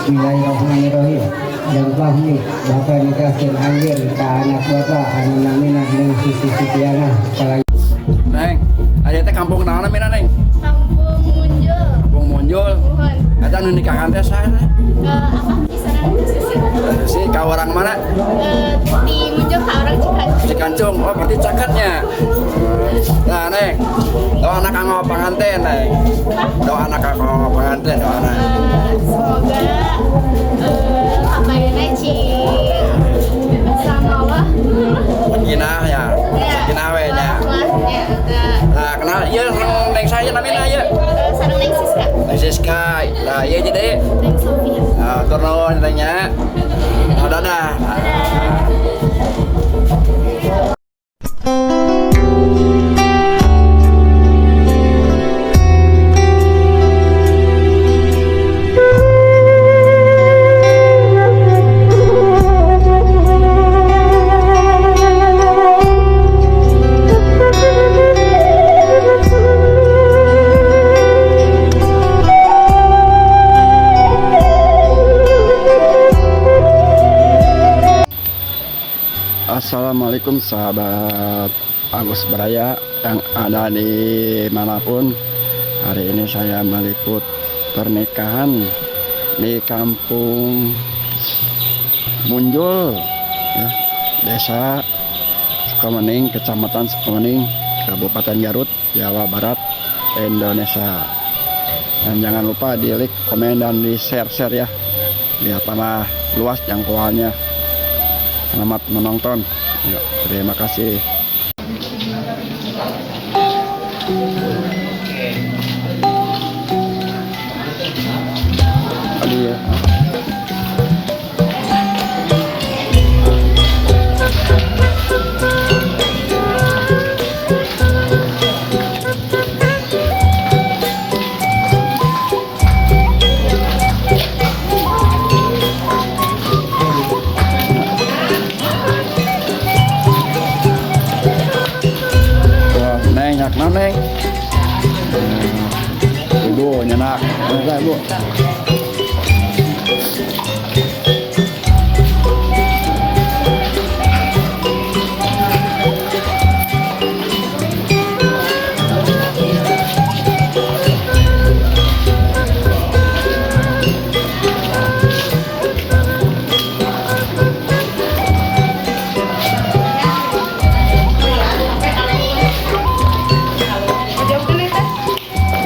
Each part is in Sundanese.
Bismillahirrahmanirrahim. Dan pahmi bapak nikahkeun anjeun ka anak bapak anu namina Neng Susi Sitiana. Neng, aya teh kampung naon namina, Neng? Kampung Munjul. Kampung Munjul. Muhun. Eta nu nikahan teh saha teh? Apa kisaran Susi? Si ka orang mana? Di Munjul ka orang Cikancung. Cikancung. Oh, berarti caketnya. Nah, Neng. Doa anak kanggo panganten, Neng. Doa anak kanggo panganten, doa anak. Semoga kabayana cing sama Allah. Sakinah ya. Sakinah we nya. Ya, Nah, kenal ieu sareng Neng saya namina ieu. Sareng Neng Siska. Neng Siska. Nah, ieu jadi. Neng Sofia. Nah, tur nuhun Neng nya. Nah, dadah. Assalamualaikum sahabat Agus Baraya yang ada di manapun. Hari ini saya meliput pernikahan di Kampung Munjul, ya, Desa Sukawening, Kecamatan Sukawening, Kabupaten Garut, Jawa Barat, Indonesia. Dan jangan lupa di like, komen, dan di share-share ya, biar tambah luas jangkauannya. Selamat menonton. Yuk, terima kasih. Tadi ya. Wah, Neng, nyak naon, Neng? Ibu nyenak, bentar, Bu.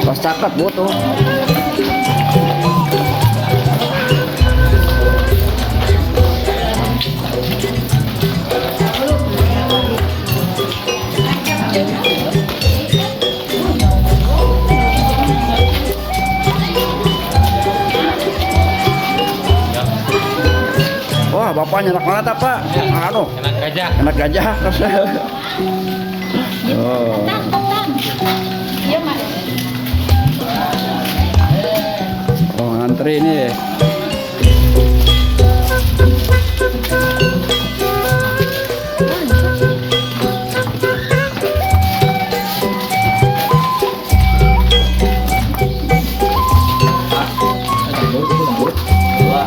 Pas cakep, Bu, tuh. Wah, bapak nyenak mana tak, Pak? Anu, Enak gajah. enak gajah. Oh. Iya, Mas. Oh, ngantri ini.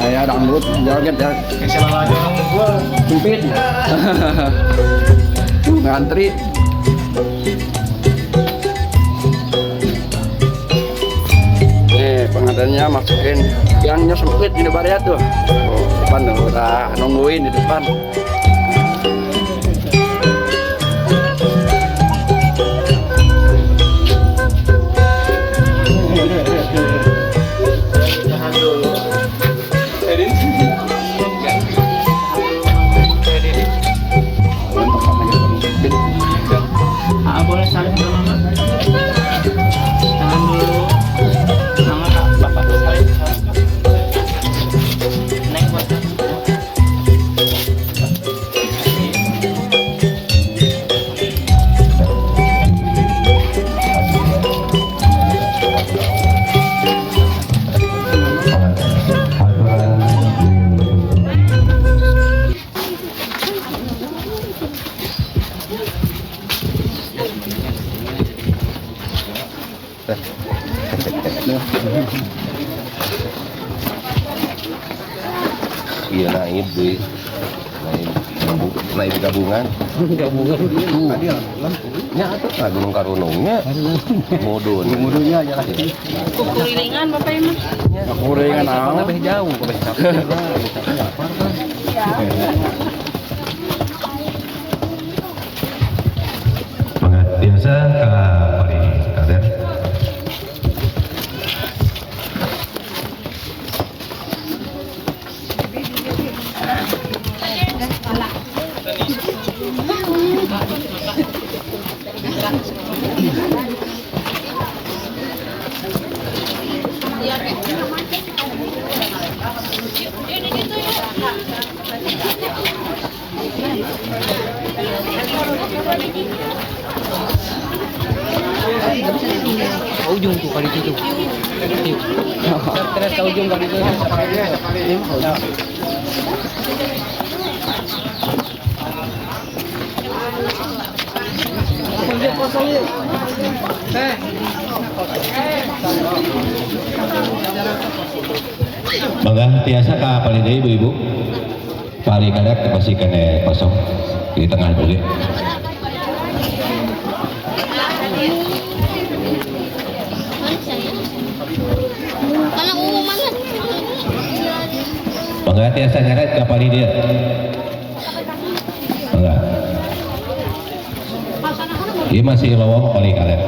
Ayo dangdut, joget ya. Sempit. Ngantri. Nih, pengantinnya masukin gangnya sempit ini barya tuh. Oh, depan tuh udah nungguin di depan. Boleh salim sama mama? Tangan dulu. Mama, Kak, bapak salim. Salim. Iya, naib deui. Naib naib gabungan. Gabungan. Nya atuh ka Gunung Karunungnya. Mudun. Mudunnya aja lah. Kukulilingan Bapak ini mah. Kuringan naon? Lebih jauh, lebih capek. Mangga tiasa ka palih kaler. Ke ujung tuh kali itu tuh. Terus ke ujung kali itu. Mangga tiasa ka palih deui ibu-ibu. Palih kaler masih kene kosong di tengah oge. Karena umum banget. Mangga tiasa nyaret ka palih dieu. Mangga. Ieu masih lowong palih kaler.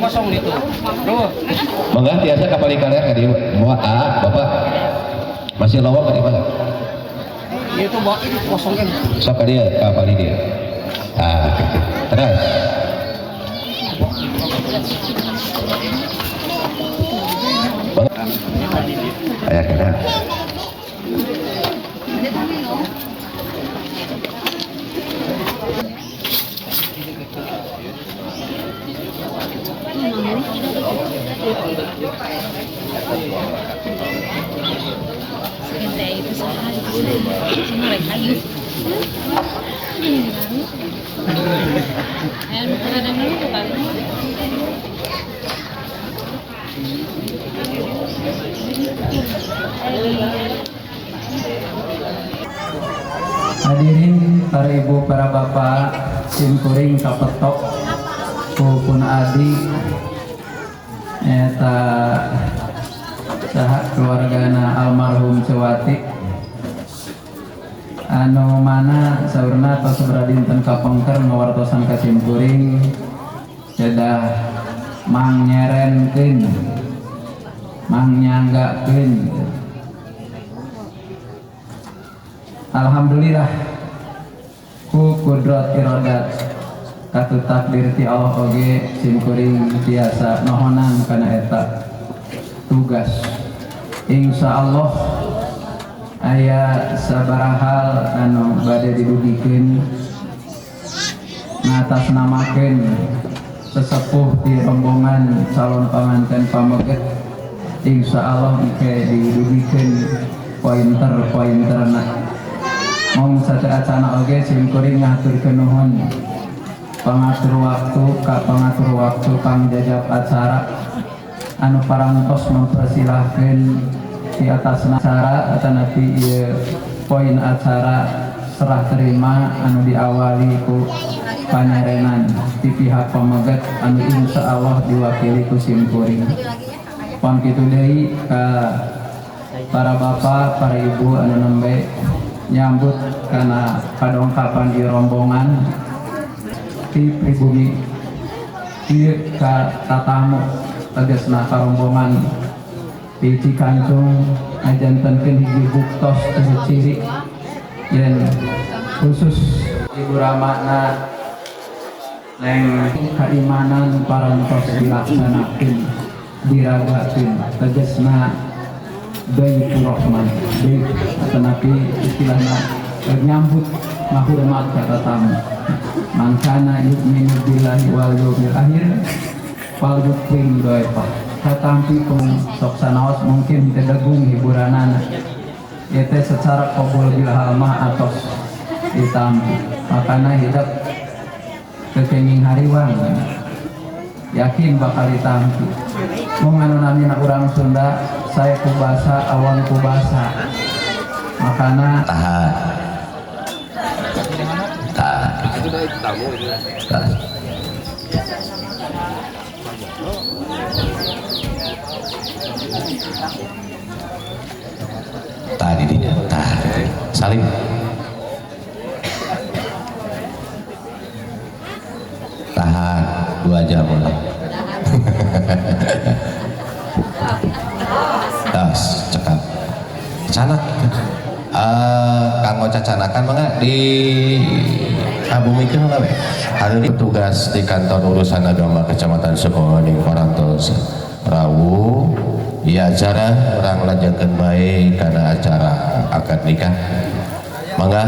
Kosong itu. Mangga tiasa ka palih kaler ka dieu. Moal A, Bapak. Masih lowong ka dieu mangga. Itu bawa kosong kan. Sok ka dieu, ka palih dieu. Ah, gitu. Terus. Aya kena. Hadirin para ibu, para bapak, simkuring kapetok pun adi eta saha keluargana almarhum Cewati anu mana saurna tos sabaraha dinten kapengker ngawartosan ka simkuring kedah mangnyerenkeun mangnyanggakkeun. Alhamdulillah ku kudrat irodat katu takdir ti Allah oge simkuring tiasa nohonan kana eta tugas. Insyaallah aya sabaraha hal anu bade didugikeun ngatasnamakeun sesepuh di rombongan calon panganten pameget. Insyaallah engke didugikeun pointer-pointerna. Mong sateacana oge simkuring ngahaturkeun nuhun pangatur waktu ka pangatur waktu pangjajab acara anu parantos mempersilahkeun di atas acara atanapi ieu poin acara serah terima anu diawali ku panyarenan di pihak pameget anu insyaallah diwakili ku simkuring. Pon kitu deui ka para bapak, para ibu anu nembe nyambut karena padongkapan di rombongan di pribumi di ka tatamu tegasna karombongan di Cikancung ngajantenkeun hiji buktos ciri yen khusus Ibu Ramana neng keimanan parantos dilaksanakeun diragakeun tegasna Baitur Rahman, bait atanapi istilahna nyambut ngahurmat ka tamu. Man kana yu'minu billahi wal yawmil akhir fal yukrim dhaifah. Katampi ku sok sanaos mungkin teu degung hiburanana. Ieu teh secara qabul bil hal mah atos ditampi. Makana hidep teu kenging hariwang. Yakin bakal ditampi. Mung anu namina urang Sunda sae ku basa awang ku basa. Makana tahan. Tahan. Tahan. Tadi dinya, tahan. Salim. Tahan 2 jam mulai. Tas cekap. Canak. Kanggo cacanakan mangga di kabumikeun we. Hari petugas di kantor urusan agama Kecamatan Sukawening parantos rawuh di acara urang lanjutkeun bae kana acara akad nikah. Mangga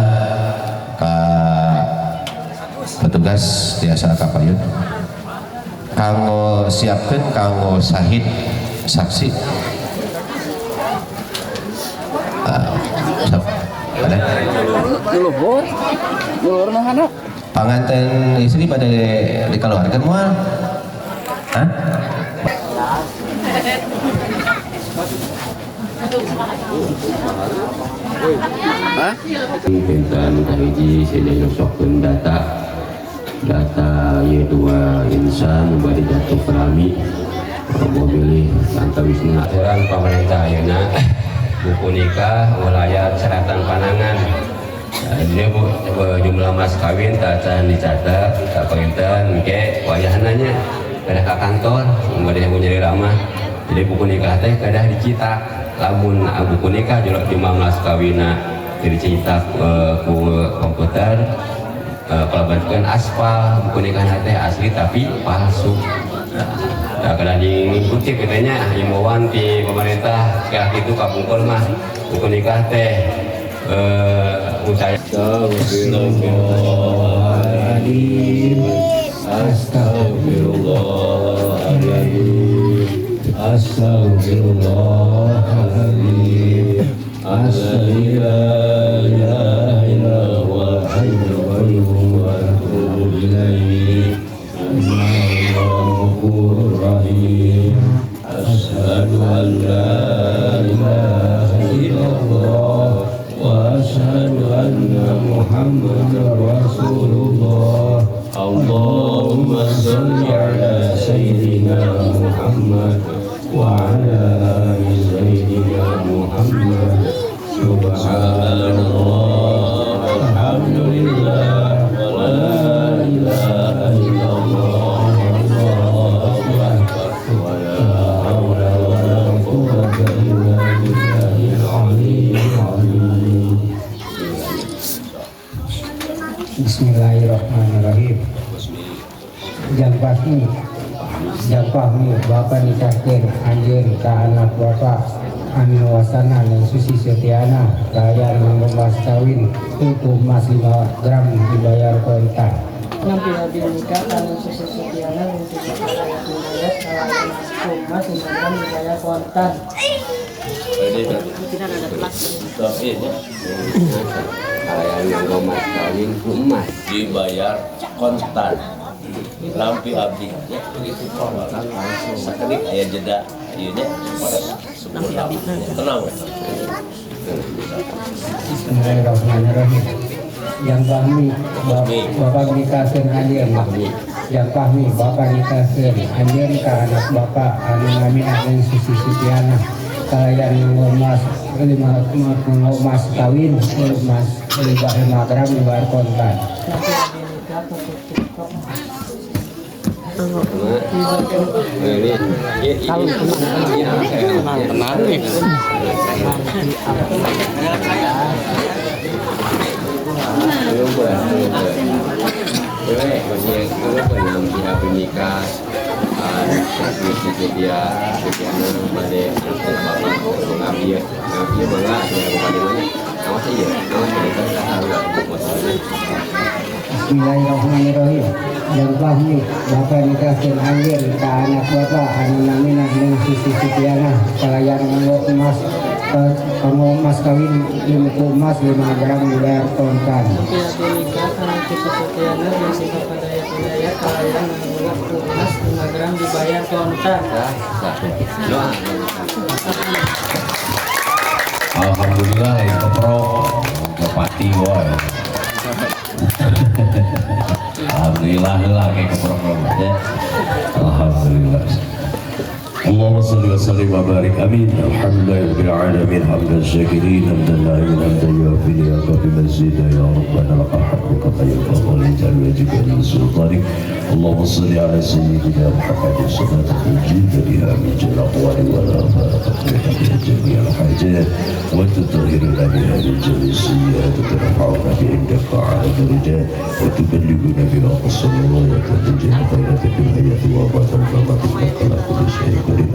ka petugas tiasa kapayun kanggo siapkeun kanggo sahid saksi. Panganten istri pada dikeluarkan moal? Hah? Hah? Pinten kahiji sini nyosokkeun data ieu dua insan bade jatuh kerami mobilih antawisna aturan pamarentah ayeuna buku nikah wilayah seratan panangan. Jadi bu jumlah mas kawin tacan dicatat tak panginten engke wayahna nya kedah ka kantor bade nyeri ramah. Jadi buku nikah teh kedah dicetak lamun buku nikah jumlah mas kawina dicetak ku komputer pelabantukan aspal buku nikah teh asli tapi palsu. Nah, kada diikuti katanya himbauan di pemerintah kayak gitu kapungkur mah buku nikah teh ucai. Astagfirullahaladzim, astagfirullahaladzim, astagfirullahaladzim, astagfirullahaladzim. Asyhadu an la ilaha illallah wa asyhadu anna Muhammadar Rasulullah. Allahumma shalli ala sayyidina Muhammad wa ala ali sayyidina Muhammad. Subhanallah, alhamdulillah, wa la ilaha illallah, wallahu akbar, wa la hawla wa la quwwata illa billahil aliyyil azim. Bismillahirrahmanirrahim. Jang Fahmi bapak nikahkeun anjeun ka anak bapak anu wasana dan Susi Setiana kaya nganggo mas kawin itu emas 5 gram dibayar kontan. Nampi abdi nikah anu Susi Setiana binti Hidayat kalayan emas 5 gram dibayar kontan. Kalayan nganggo mas kawin ku emas dibayar kontan. Lampi abdi ya begitu kontan langsung sakedik aya jeda ieu nya sempurna. Tenang. Bismillahirrahmanirrahim. Yang Fahmi bapak nikahkeun anjeun. Yang Fahmi bapak nikahkeun anjeun ka anak bapak anu namina Susi Setiana kalayan nganggo emas 5 emas kawin emas 5 gram dibayar kontan. Tenang. Iya. Bismillahirrahmanirrahim. Yang Fahmi, bapak nikahkeun anjeun ka anak bapak anu namina Neng Susi Sutiana kalayan nganggo emas kawin 5 emas 5 gram dibayar kontan. Nampi abdi nikah kana Susi Sutiana jeung si Bapak Dayat Hidayat kalayan nganggo emas 5 gram dibayar kontan. Doa. Alhamdulillah ya keprok bupati wae. Alhamdulillah lah kayak keprok ya. Alhamdulillah. Allahumma salli wa sallim wa barik, amin. Alhamdulillahirabbil alamin, hamdan syakirin, hamdan na'imin, hamdan yuafi ni'amaka mazida ya rabbana lakal hamdu kama yanbaghi li jalali wajhika wa sultanik. Allahumma salli ala sayyidina Muhammadin salatan tunjina biha min jami'il aqwali wal afaq wa jami'il hajat wa tutahhiruna biha min jami'is sayyi'at wa tarfa'una bi indaka 'ala darajat wa tuballighuna biha aqsal ghayat wa tunjina khairati fil hayati wa ba'dal mamati innaka ala kulli syai'in qadir.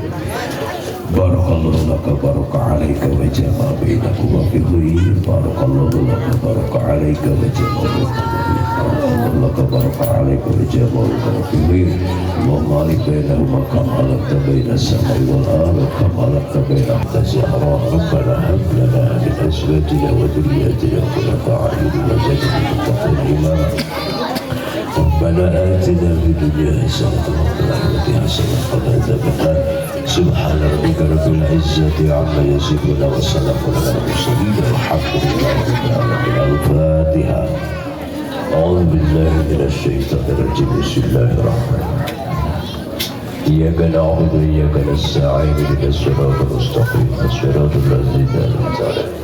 Barakallahu laka baraka 'alaika wa jama'a bainakuma fi khair. Barakallahu laka baraka 'alaika wa jama'a bainakuma laka baraka 'alaika wa jama'a bainakuma fi khair. Allahumma alik bainahuma kama alakta bainas samai wal ardh kama alakta baina zahra. Rabbana hab lana min azwajina wa dhurriyyatina qurrata a'yun waj'alna lil muttaqina imama. ربنا آتنا في الدنيا حسنة وفي الآخرة حسنة وقنا عذاب النار. سبحان ربك رب العزة عما يصفون وسلام على المرسلين والحمد لله رب العالمين. الفاتحة. أعوذ بالله من الشيطان الرجيم. بسم الله الرحمن الرحيم. إياك نعبد وإياك نستعين اهدنا الصراط المستقيم صراط الذين أنعمت عليهم.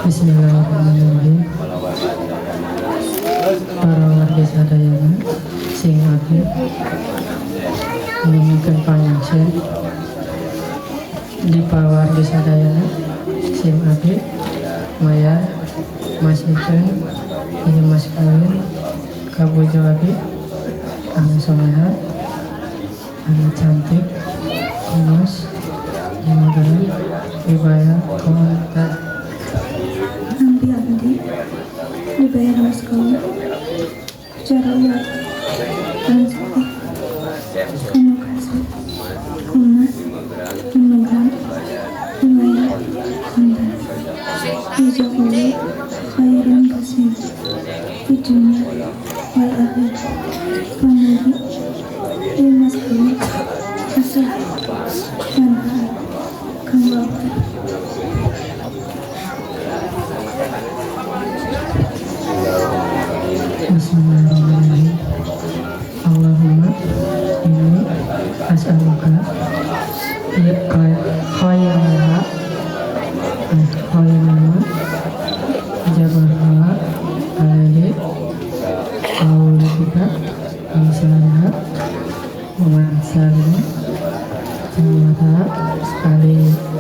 Bismillahirrahmanirrahim. Para warga sadayana sing abdi nyuwunkeun panyaksen di pawargi sadayana sing abdi mayar masikeun ieu mas kawin ka bojo abdi anu soleha anu cantik emas 5 gram dibayar kontan. Nampi abdi dibayar mas kawin jarwo anu cantik anu kasih emas 5 gram dibayar kontan. Jazakallahu khairan katsir fid dunya wal akhirah. Pamugi ieu mas kawin maslahat manfaat kanggo abdi. Bismillahirrahmanirrahim. Allahumma inni as'aluka ya khairaha khairama jabarha alaihi awlika misalnya wa man salima jawata alaihi.